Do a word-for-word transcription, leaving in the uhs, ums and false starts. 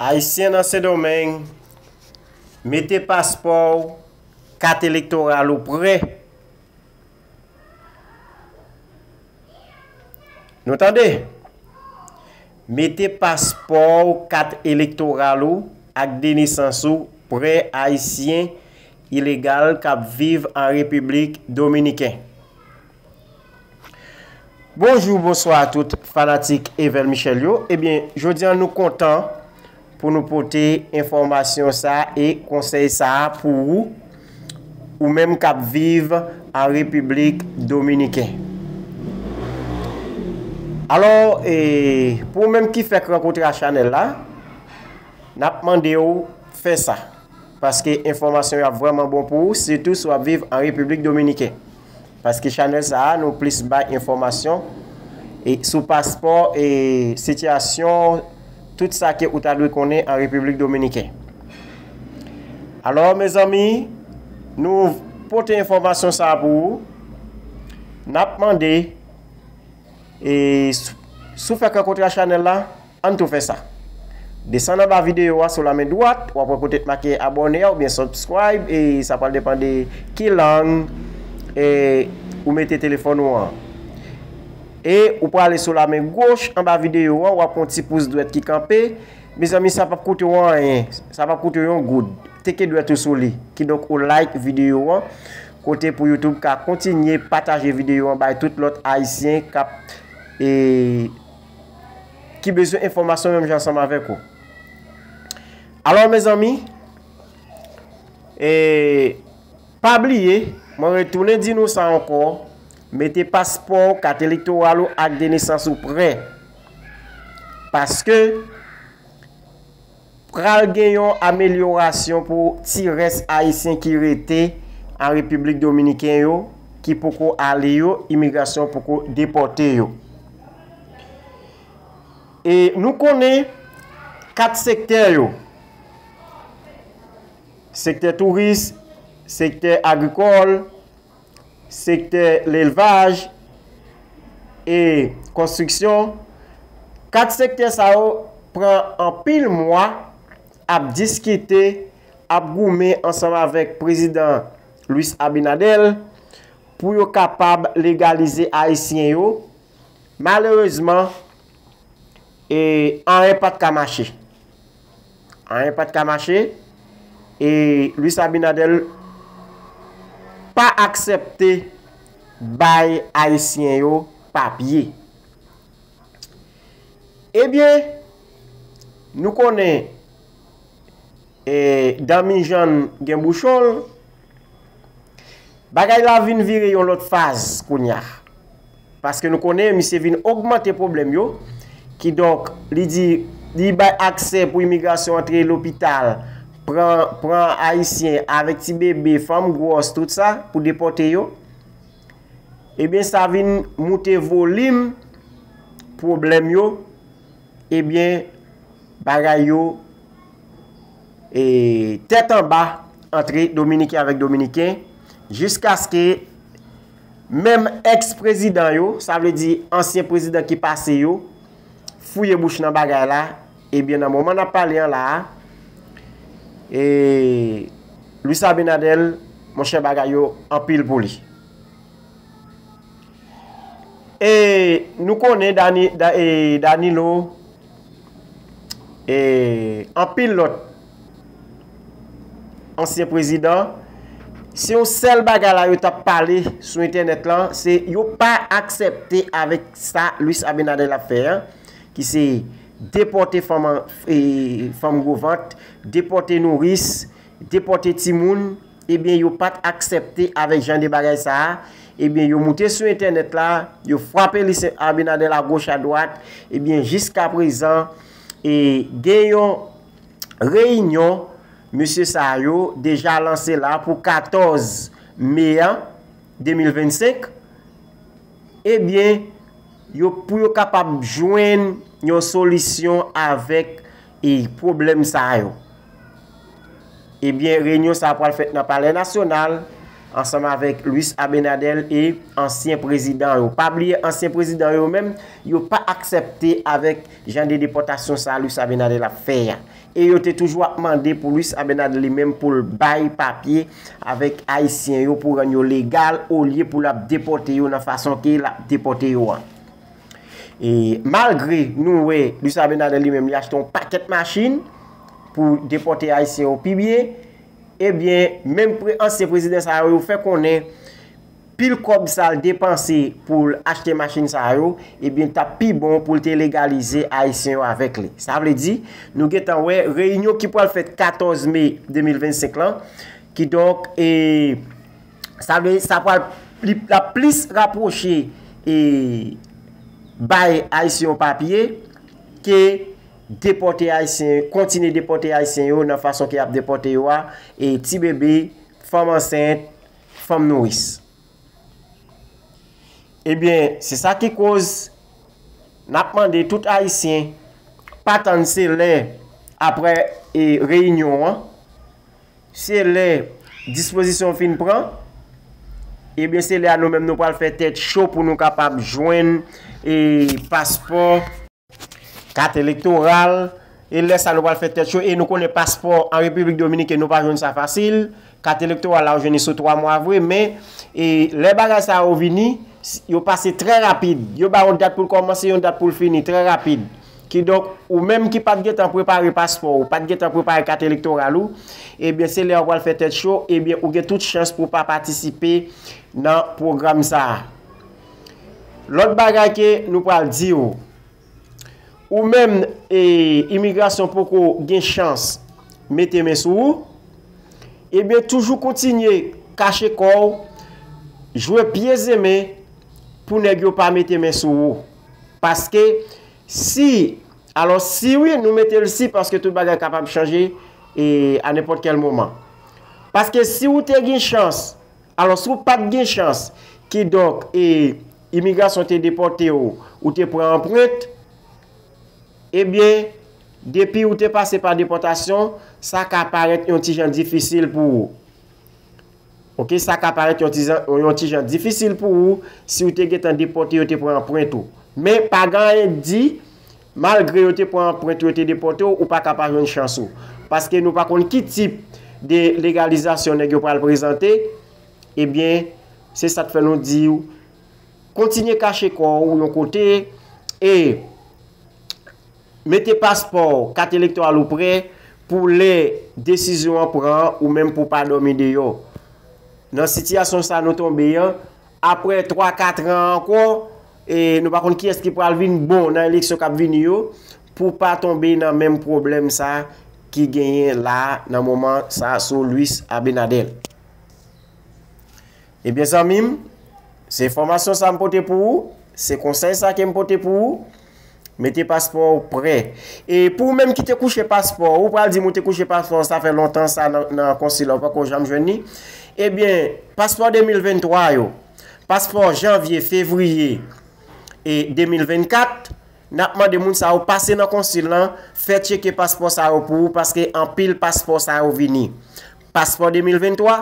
Ayisyen nan Sendomeng, mete paspò w, kat elektoral ou prè. Nou tande? Mete paspò w, kat elektoral ou ak de nesans ou prè. Ayisyen ilegal k ap viv an Repiblik Dominiken. Bonjou, bonswa a tout fanatik Evel Michel yo. Ebyen, jodi a nou kontan pou nou pote enfòmasyon sa a e konsèy sa a pou ou, ou menm k ap viv an Repiblik Dominiken. Alò, e, pou ou menm ki fèk rankontre a chanèl la, n ap mande w fè sa. Paske enfòmasyon yo ap vrèman bon pou ou, sitou si w ap viv an Repiblik Dominiken. Paske chanèl sa a, nou plis bay enfòmasyon e sou paspò e sitiyasyon, tout sa ke ou ta dwe konnen an Repiblik Dominiken. Alò, mezanmi, nou pote enfòmasyon sa a pou ou. N ap mande, e, si w fèk rankontre a chanèl la, ann tou fè sa. Desann anba videyo a sou la men dwat, w ap wè kote t make abòne a oubyen subscribe, e sa pral depann de ki lang, e, ou mete telefòn ou an. E ou prale sou la men goch anba videyo a, w ap wè yon ti pous dwèt ki kanpe. Mezanmi, sa p ap koute w anyen, sa p ap koute w yon goud. Teke dwèt ou sou li. Kidonk, ou like videyo a, kote pou YouTube ka kontinye pataje videyo a bay tout lòt Ayisyen k ap, e, ki bezwen enfòmasyon menm jan ansanm avèk ou. Alò, mezanmi, e, pa bliye, mwen retounen di nou sa ankò, mete paspò w, kat elektoral ou ak de nesans ou prè. Paske pral gen yon amelyorasyon pou ti rès Ayisyen ki rete an Repiblik Dominiken yo, ki poko ale yo, imigrasyon poko depòte yo. E nou konnen kat sektè yo, sektè touris, sektè agrikòl, sektè lelvaj e konstriksyon. Kat sektè sa yo pran anpil mwa ap diskite, ap goumen ansanm avèk Prezidan Luis Abinader pou yo kapab legalize Ayisyen yo. Malerezman, e, anyen pa t ka mache. Anyen pa t ka mache. E Luis Abinader pa aksepte bay Ayisyen yo papye. Ebyen, nou konnen, e, dan mijann gen bouchon l. Bagay la vin vire yon lòt faz kounye a. Paske nou konnen misye vin ogmante pwoblèm yo. Kidonk, li di, li bay aksè pou imigrasyon antre lopital, pran, pran Ayisyen avèk ti bebe, fanm gwòs, tout sa, pou depòte yo. Ebyen, sa vin moute volim pwoblèm yo. Ebyen, bagay yo, e, tèt anba antre Dominiken avèk Dominiken, jiskaske menm èks prezidan yo, sa vle di ansyen prezidan ki pase yo, fouye bouch nan bagay la. Ebyen, nan moman n ap pale an la a, e, Luis Abinader, monchè, bagay yo anpil pou li. E nou konnen Dani, Da- e Danilo, e anpil lòt ansyen prezidan, se yon sèl bagay la yo t ap pale sou entènèt lan, se yo pa aksepte avèk sa Luis Abinader ap fè an, ki se depòte fanm an, e, fanm gwo vant, depòte nouris, depòte timoun. Ebyen, yo pa t aksepte avèk jan de bagay sa a. Ebyen, yo moute sou entènèt la, yo frape Luis Abinader agoch adwat. Ebyen, jiskaprezan, e, gen yon reyinyon mesye sa yo deja lanse la pou katòz me an de mil vennsenk. Ebyen, yo, pou yo kapab jwenn yon solisyon avèk, e, pwoblèm sa yo. Ebyen, reyinyon sa a pral fèt nan Palè Nasyonal, ansanm avèk Luis Abinader e ansyen prezidan yo. Pa bliye, ansyen prezidan yo menm, yo pa aksepte avèk jan de depòtasyon sa Luis Abinader ap fè a. E yo te toujou ap mande pou Luis Abinader li menm pou l bay papye avèk Ayisyen yo pou rann yo legal, olye pou l ap depòte yo nan fason ke l ap depòte yo an. E malgre nou wè Luis Abinader li menm li achte yon pakèt machin pou depòte Ayisyen yo pi byen, ebyen, menm pre, ansyen prezidan sa yo fè konnen pil kòb sa l depanse pou l achte machin sa yo, ebyen, t ap pi bon pou l te legalize Ayisyen yo avèk li. Sa vle di, nou gentan wè reyinyon ki pral fèt katòz me de mil vennsenk lan, kidonk, e, sa vle, sa pral pli, l ap plis rapwoche, e, bay Ayisyen yo papye ke depòte Ayisyen, kontinye depòte Ayisyen yo nan fason ke y ap depòte yo a, e ti bebe, fanm ansent, fanm nouris. Ebyen, se sa ki koz n ap mande tout Ayisyen pa tann se lè apre, e, reyinyon an, se lè dispozisyon fin pran, ebyen, se lè a nou menm nou pral fè tèt cho pou nou kapab jwenn, e, paspò, kat elektoral, e lè sa nou pral fè tèt cho, e nou konnen paspò an Repiblik Dominikèn nou pa jwenn sa fasil, kat elektoral la ou jwenn li sou twa mwa vre, men, e, lè bagay sa yo vini, s-, yo pase trè rapid, yo ba yon dat pou l kòmanse, yon dat pou l fini, trè rapid. Kidonk, ou menm ki pa t gentan prepare paspò ou, pa t gentan prepare kat elektoral ou, ebyen, se lè ou pral fè tèt cho, ebyen, ou gen tout chans pou w pa patisipe nan pwogram sa a. Lòt bagay ke nou pral di w, ou menm, e, imigrasyon poko gen chans mete men sou ou, ebyen, toujou kontinye kache kò w, jwe pye zemen pou nèg yo pa mete men sou ou. Paske si, alò, si wi, nou mete l si, paske tout bagay kapab chanje, e, a nenpòt kèl moman. Paske si ou te gen chans, alò, si ou pa t gen chans, kidonk, e, imigrasyon te depòte w, ou te pran anprent, ebyen, depi ou te pase pa depòtasyon, sa ka parèt yon ti jan difisil pou ou. Oke, sa ka parèt yon ti jan, yon ti jan difisil pou ou si ou te gentan depòte, yo te pran anprent ou. Men pa gen anyen k di, malgre yo te pran anprent ou, yo te depòte w, ou pa ka pa jwenn chans ou. Paske nou pa konn ki tip de legalizasyon nèg yo pral prezante, ebyen, se sa k fè nou di w, kontinye kache kò w yon kote e mete paspò w, kat elektoral ou prè pou lè desizyon an pran ou menm pou w pa dòmi deyò. Nan sitiyasyon sa nou tonbe an, apre twa, kat an ankò, e nou pa konn kiyès ki pral vin bon nan eleksyon k ap vini yo, pou w pa tonbe nan menm pwoblèm sa ki genyen la nan moman sa sou Luis Abinader. Ebyen, zanmi m, se enfòmasyon sa m pote pou ou, se konsèy sa ke m pote pou ou. Mete paspò w prè. E pou ou menm ki te kouche paspò, ou pral di m ou te kouche paspò, sa fè lontan sa nan, nan konsila, ou pako janm jwenn li. Ebyen, paspò de mil venntwa yo, paspò janvye, fevriye e de mil vennkat, n ap mande moun sa yo pase nan konsil lan, fè tcheke paspò sa yo pou ou, paske anpil paspò sa yo vini. Paspò de mil venntwa,